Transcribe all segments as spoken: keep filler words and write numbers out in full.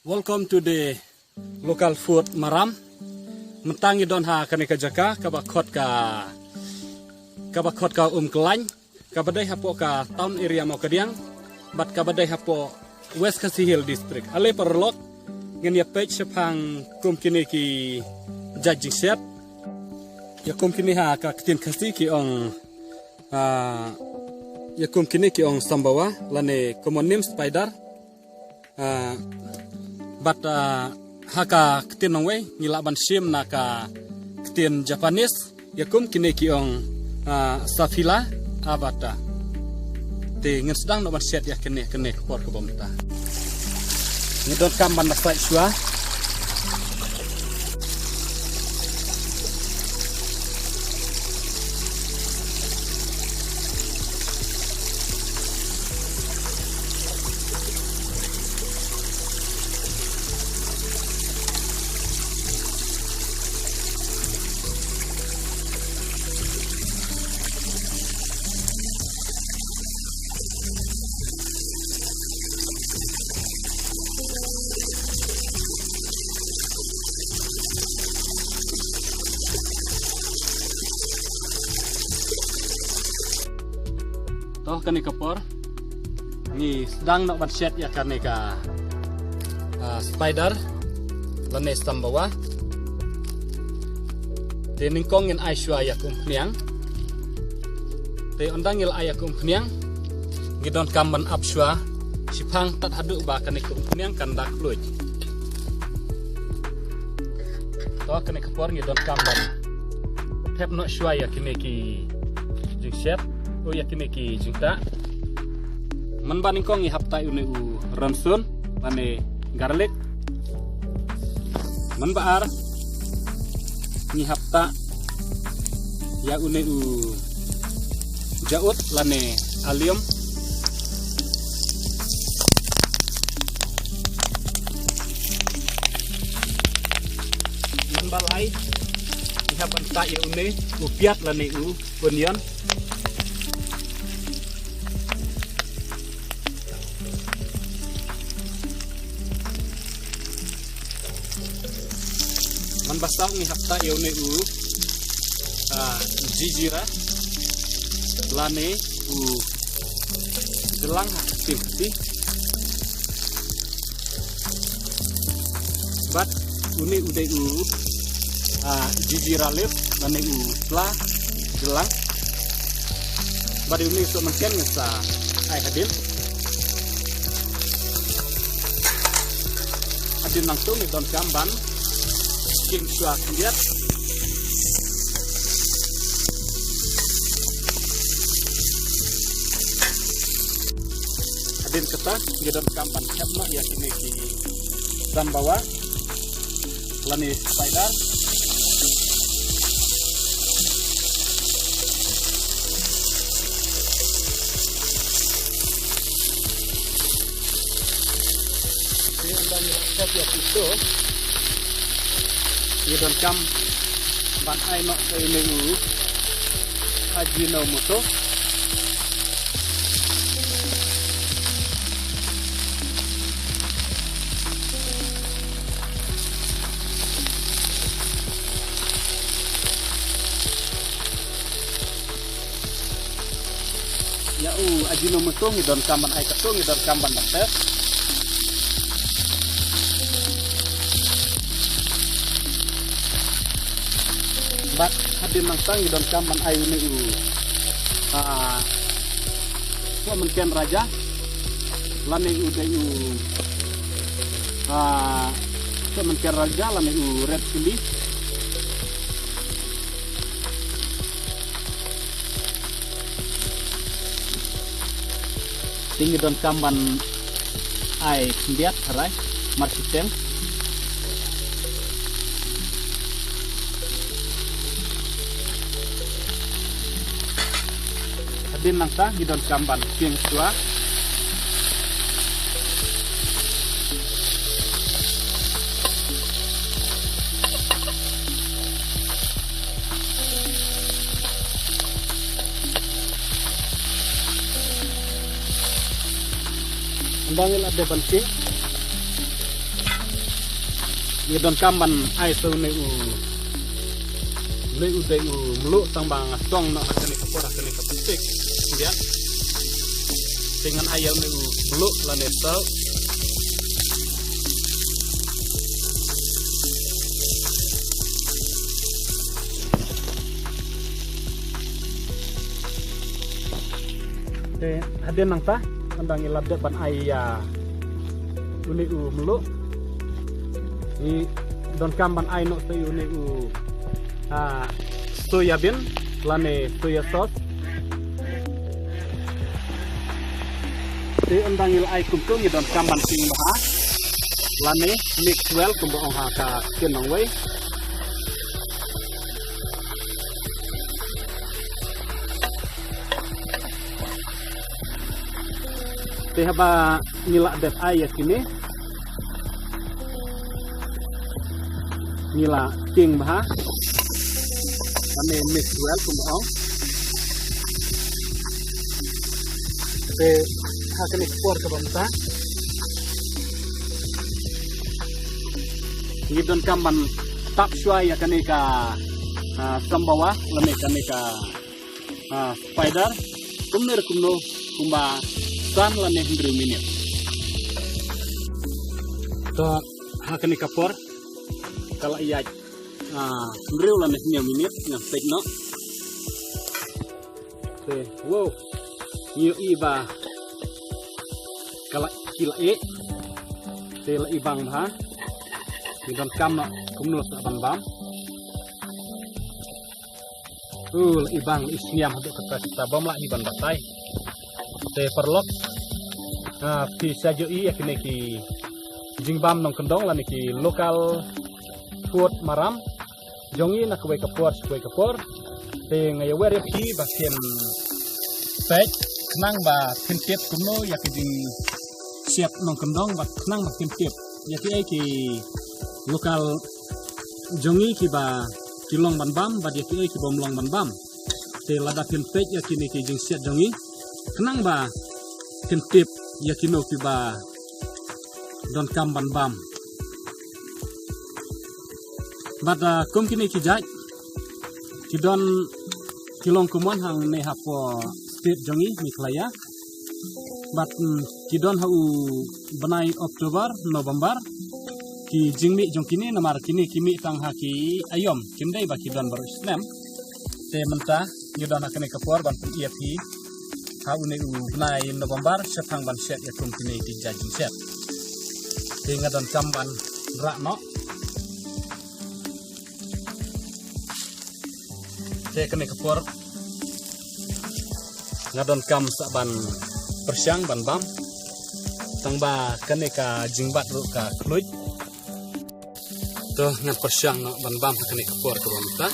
Welcome to the local food Maram. Mynta ngi don ha kane ka jaka kaba khot ka, kaba khot ka Umkyllaiñ, kaba dei hapoh ka town area Mawkadiang bad kaba dei hapoh West Khasi Hills District. Ale paralok, ngin ïa peit shaphang kum kine ki jait jingsiat. Ïa kum kine ha ka ktien Khasi ki ong, ah, ïa kum kine ki ong sambawa lane common name spider. Ah, bad, ah, ha ka ktien nongwei ngi lah ban shim na ka ktien Japanese, ïa kum kine ki ong, ah, Sapphila avata. Te ngin sdang noh ban siat ïa kane, kane ka por kaba mynta. Ngi donkam ban da sait shuwa. To kane ka por ngi sdang noh ban siat ïa kane ka, ah, spider lane sambawa. Te nyngkong ngin ai shuwa ïa ka umphniang. Te ynda ngi la ai ïa ka umphniang, ngi donkam ban ap shuwa shiphang tad haduh ba kane ka umphniang kan da khluit. To kane ka por ngi donkam ban thep noh shuwa ïa kine ki jingsiat, oh, ïa kine ki jingtah. Mynba nyngkong ngi hap tah ïa une u rynsun lane garlic. Mynba ar ngi hap tah ïa une u jaut lane allium. Mynba lai ngi hap ban tah ïa une u piat lane u onion. Mynba saw ngi hap tah ïa une u, ah, jijira lane u jlang ha ka ktien Khasi. Bad une u dei u, ah, jijira leaf lane u pla jlang. Bad une u sohmynken ngin sa ai hadien. Hadien nangta ngi donkam ban khing shuwa khyndiat. Hadien kata ngi donkam ban thep noh ïa kine ki sambawa lane spider. Te ynda ngi la thep ïa kito, ngi donkam ban ai noh ïa une u Ajinomoto. Ïa u Ajinomoto ngi donkam ban ai kato, ngi donkam ban da test. Bad hadien nangta ngi donkam ban ai une u, ah, sohmynken raja lane u dei u, ah, sohmynken raja lane u red chilli. Te ngi donkam ban ai khyndiat harai marshiteng. Hadien nangta ngi donkam ban khing shuwa. Ynda ngi la dep ban khing, Ngi donkam ban ai sa une u, une u dei u mluh tang ba nga song noh ha kane ka por ha kane ka plastik. Biang. Te ngan ai ïa une u mluh lane sa. Te hadien nangta, ynda ngi la dep ban ai ïa une u mluh, ngi donkam ban ai noh sa ïa une u, ah, soya bean lane soya sauce. Te ynda ngi la ai kumto ngi donkam ban tieng bha lane mix well kumba ong ha ka ktien nongwei. Te haba ngi la dep ai ïa kine, ngi la tieng bha lane mix well kumba ong. Te ha kane ka por kaba mynta ngi donkam ban tap shuwa ïa kane ka, ah, sambawa lane kane ka, ah, spider kumno re kumno kumba san lane hynriew minit. To ha kane ka por ka la ïaid, ah, hynriew lane hynñiew minit ngan peit noh. Te wow, ngi ïohi ba ka la, ki la ïeh. Te la i bang bha. Ngi donkam noh kumno sa ban bam. Uh, la i bang, la i sniam haduh katta katta, bym lah hi ban batai. Te paralok, ah, phi sa ïohi ïa kine ki jingbam nongkyndong lane ki local food maram jong ngi na kawei ka por sha kawei ka por. Te nga ïawer ïa phi ba phin peit khnang ba phin tip kumno ïa ki jingsiat nongkyndong bad khnang ba phin tip ïa kiei ki local jong ngi kiba ki long ban bam bad ïa kiei ki bym long ban bam. Te lada phin peit ïa kine ki jingsiat jong ngi khnang ba phin tip ïa kino kiba donkam ban bam. Bad, ah, kum kine ki jait ki don, ki long common hangne hapoh state jong ngi Meghalaya. Bad, mm, ki don ha u bnai October, November ki jingmih jong kine, namar kine ki mih tang ha ki aïom, kim dei ba ki don baroh snem. Te mynta ngi don ha kane ka por ban pyni ïa phi ha une u bnai November shaphang ban siat ïa kum kine ki jait jingsiat. Te nga donkam ban rah noh. Te kane ka por nga donkam sa ban pyrshang ban bam, tang ba kane ka jingbat ruh ka khluit. To ngan pyrshang noh ban bam ha kane ka por kaba mynta.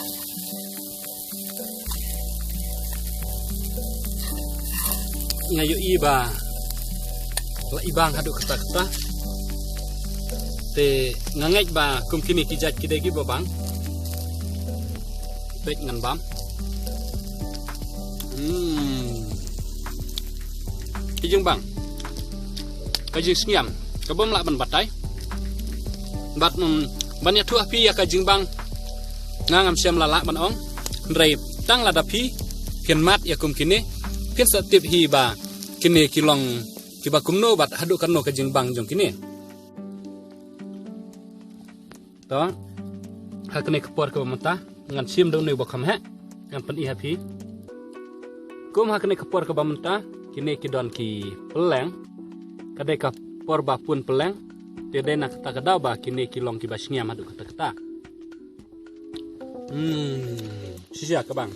Nga ïohi ba la i bang haduh katta katta. Te nga ngeit ba kum kine ki jait ki dei kiba bang. Peit ngan bam. Hmm. Ki jingbang, ka jingsngiam ka bym lah ban batai. Bad, mm, ban ïathuh ha phi ïa ka jingbang nga ngam shym la lah ban ong. Hynrei tang lada phi phin mad ïa kum kine phin sa tip hi ba kine ki long kiba kumno bad haduh katno ka jingbang jong kine. To ha kane ka por kaba mynta ngan shim da une uba kham heh, ngan pyni ha phi. Kum ha kane ka por kaba mynta kine ki don ki pylleng. Ka dei ka por ba pun pylleng. Te dei na kata ka daw ba kine ki long kiba sngiam haduh katta katta. Hmm, shisha ka bang.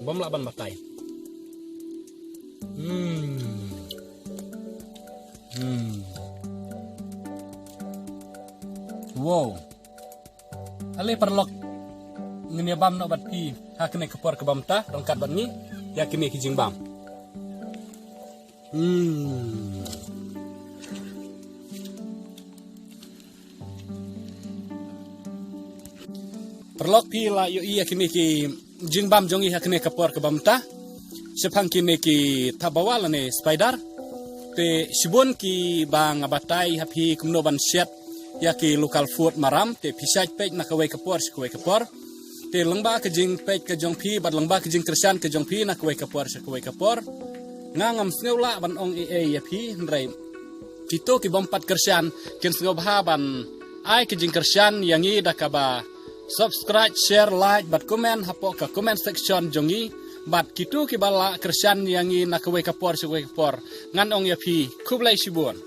Bym lah ban batai. Hmm. Hmm. Wow. Ale paralok, ngin ïa bam noh bad phi ha kane ka por kaba mynta ryngkat bad ngi ïa kine ki jingbam. Hmm. Paralok, phi la ïohi ïa kine ki jingbam jong ngi ha kane ka por kaba mynta shaphang kine ki thabawa lane spider. Te shibun ki ba nga batai ha phi kumno ban shet ïa ki local food maram, te phi shait peit na kawei ka por sha kawei ka por. Te lyngba ka jingpeit ka jong phi bad lyngba ka jingkyrshan ka jong phi na kawei ka por sha kawei ka por, nga ngam sngew lah ban ong ei ei ïa phi, hynrei kito ki bym pat kyrshan kin sngewbha ban ai ka jingkyrshan ïa ngi da kaba subscribe, share, like bad comment hapoh ka comment section jong ngi. Bad kito ki ba la kyrshan ïa ngi na kawei ka por sha kawei ka por, ngan ong ïa phi khublei shibun.